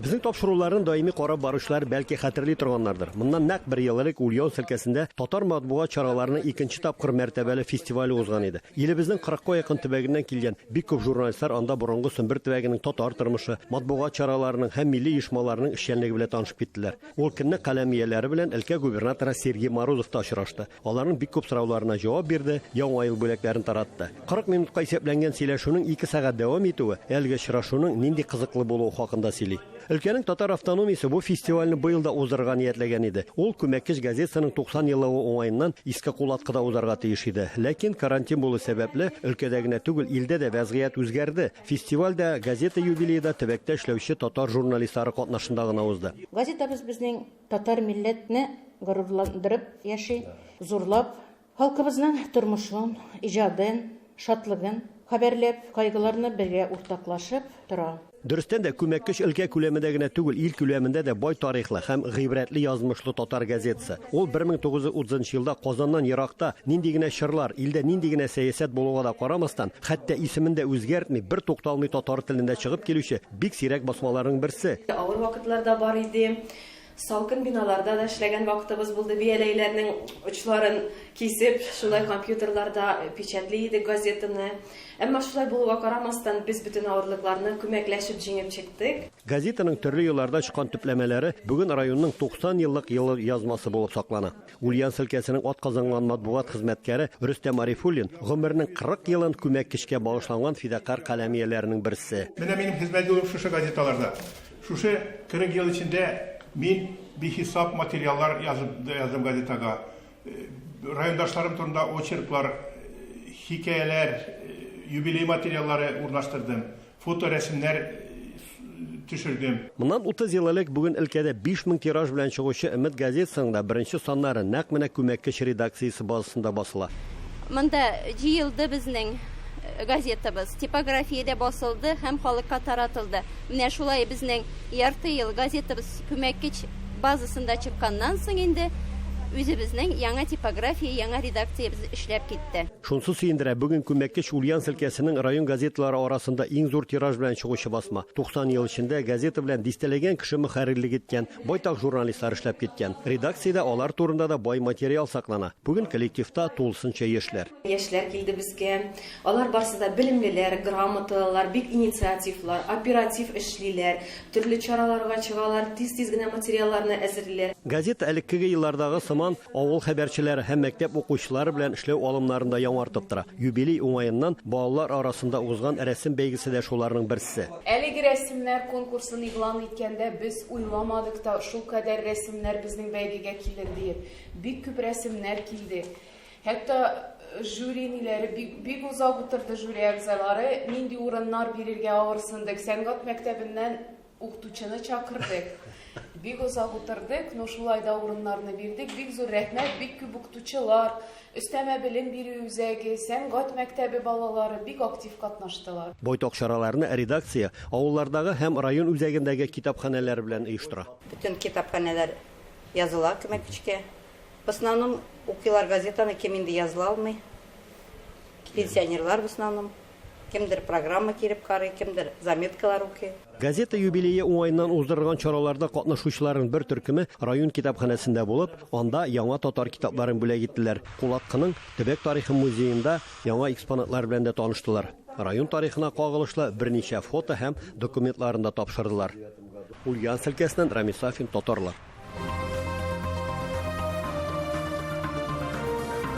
Безнең тапшыруларны даими карап баручылар бәлки хәтерли торганнардыр. Моннан нәкъ бер ел элек Ульяновск өлкәсендә татар матбугат чараларының икенче тапкыр мәртәбәле фестивале узган иде. Илебезнең кырыкка якын төбәгеннән килгән бик күп журналистлар анда борынгы Сембер төбәгенең татар тормышы, матбугат чараларының һәм милли оешмаларының эшчәнлеге белән танышып киттеләр. Ул көнне каләм ияләре белән өлкә губернаторы Сергей Морозов та очрашты. Аларның бик күп сорауларына җавап бирде, Яңа ел бүләкләрен таратты. 40 минутка исәпләнгән сөйләшүнең ике сәгать дәвам итүе әлеге очрашуның нинди кызыклы булуы хакында сөйли. Өлкәнең татар автономиясе бу фестивальне быел да уздырырга ниятләгән иде. Ул Күмәк көч газетасының 90 еллыгы уңаеннан Иске Кулаткыда узарга тиеш иде. Ләкин карантин булу сәбәпле, өлкәдә генә түгел, илдә дә вәзгыять үзгәрде. Фестиваль дә, газета юбилее да төбәктә эшләүче татар журналистлары катнашында гына узды. Газетабыз безнең татар милләтне горурландырып яши, зурлап, халкыбызның тормышын, иҗадын, шатлыгын хәбәрләп, кайгыларны бергә уртаклашып тора. Дөрестән дә, Күмәк көч өлкә күләмендә генә түгел, ил күләмендә дә бай тарихлы һәм гыйбрәтле язмышлы татар газетасы. Ул 1930 нчы елда Казаннан еракта, нинди генә чорлар, илдә нинди генә сәясәт булуга да карамастан, хәтта исемен дә үзгәртми, бер тукталмый татар телендә чыгып килүче бик сирәк басмаларның берсе. Авыр вакытлар да бар иде. Салкын биналарда да эшләгән вакытыбыз булды. Бияләйләрнең очларын кисеп, шулай компьютерларда печатьли идек газетаны. Әмма шулай булуга карамастан, без бөтен авырлыкларны күмәкләшеп җиңеп чыктык. Газетаның төрле елларда чыккан төпләмәләре бүген районның 90 еллык елъязмасы булып саклана. Ульяновск өлкәсенең атказанган матбугат хезмәткәре Рөстәм Арифуллин гомеренең 40 елын күмәк көчкә багышланган фидакарь каләм ияләренең берсе. Менә минем хезмәт юлым шушы газеталарда. Шушы 40 ел эчендә мин бихисап материаллар язып яздым газетага. Райондашларым турында очерклар, хикәяләр, юбилей материаллары урнаштырдым, фоторәсемнәр төшердем. Моннан 30 ел элек бүген өлкәдә 5000 тираж белән чыгучы Өмет газетасының да беренче саннары нәкъ менә Күмәк көч редакциясе базасында басыла. Монда җыелды безнең газетабыз, типографиядә басылды һәм халыкка таратылды. Менә шулай безнең ярты ел газетабыз Күмәккеч базасында чыкканнан соң инде үзебезнең яңа типография, яңа редакциябез эшләп китте. Шунсы сөендерә, бүген Күмәккеч Ульяновск өлкәсенең район газеталары арасында иң зур тираж белән чыгучы басма. 90 ел эчендә газета белән дистәләгән кеше мөхәррирлек иткән, байтак журналистлар эшләп киткән. Редакциядә алар турында да бай материал саклана. Бүген коллективта тулысынча яшьләр. Яшьләр килде безгә. Алар барсы да белемлеләр, грамоталылар, бик инициативлар, оператив эшлиләр, төрле чараларга чыгалар, тиз-тиз генә материалларны әзерлиләр. Газета элеккеге еллардагы сыман авыл хәбәрчеләре һәм мәктәп укучылары белән эшләү алымнарын да яңартып тора. Юбилей уңаеннан балалар арасында узган рәсем бәйгесе дә шуларның берсе. Әлеге рәсемнәр конкурсын игълан иткәндә без уйламадык та шулкадәр рәсемнәр безнең бәйгегә килер диеп. Бик күп рәсемнәр килде. Хәтта жюри ниләре бик, бик озак утырды жюри әгъзалары, нинди урыннар бирергә авырсындык. Сәнгать мәктәбеннән укытучыны чакырдык. Бик озак утырдык, но шулай да урыннарны бирдек. Бик зур рәхмәт, бик күп укытучылар, өстәмә белем бирү үзәге, сәнгать мәктәбе балалары бик актив катнаштылар. Байтак чараларны редакция авыллардагы һәм район үзәгендәге китапханәләр белән оештыра. Бөтен китапханәләр языла күмәк көчкә. В основном укыйлар газетаны, кем инде языла алмый. Пенсионерлар в основном. Кемдер программа килеп карый, кемдер заметкалар укый. Газета юбилее уңаеннан уздырылган чараларда катнашучыларның бер төркеме район китапханәсендә булып, анда яңа татар китапларын бүләк иттеләр. Кулаткының төбәк тарихы музеенда яңа экспонатлар белән дә таныштылар. Район тарихына кагылышлы берничә фото һәм документларын да тапшырдылар. Ульяновск өлкәсеннән Рамис Сафин, Татарлар.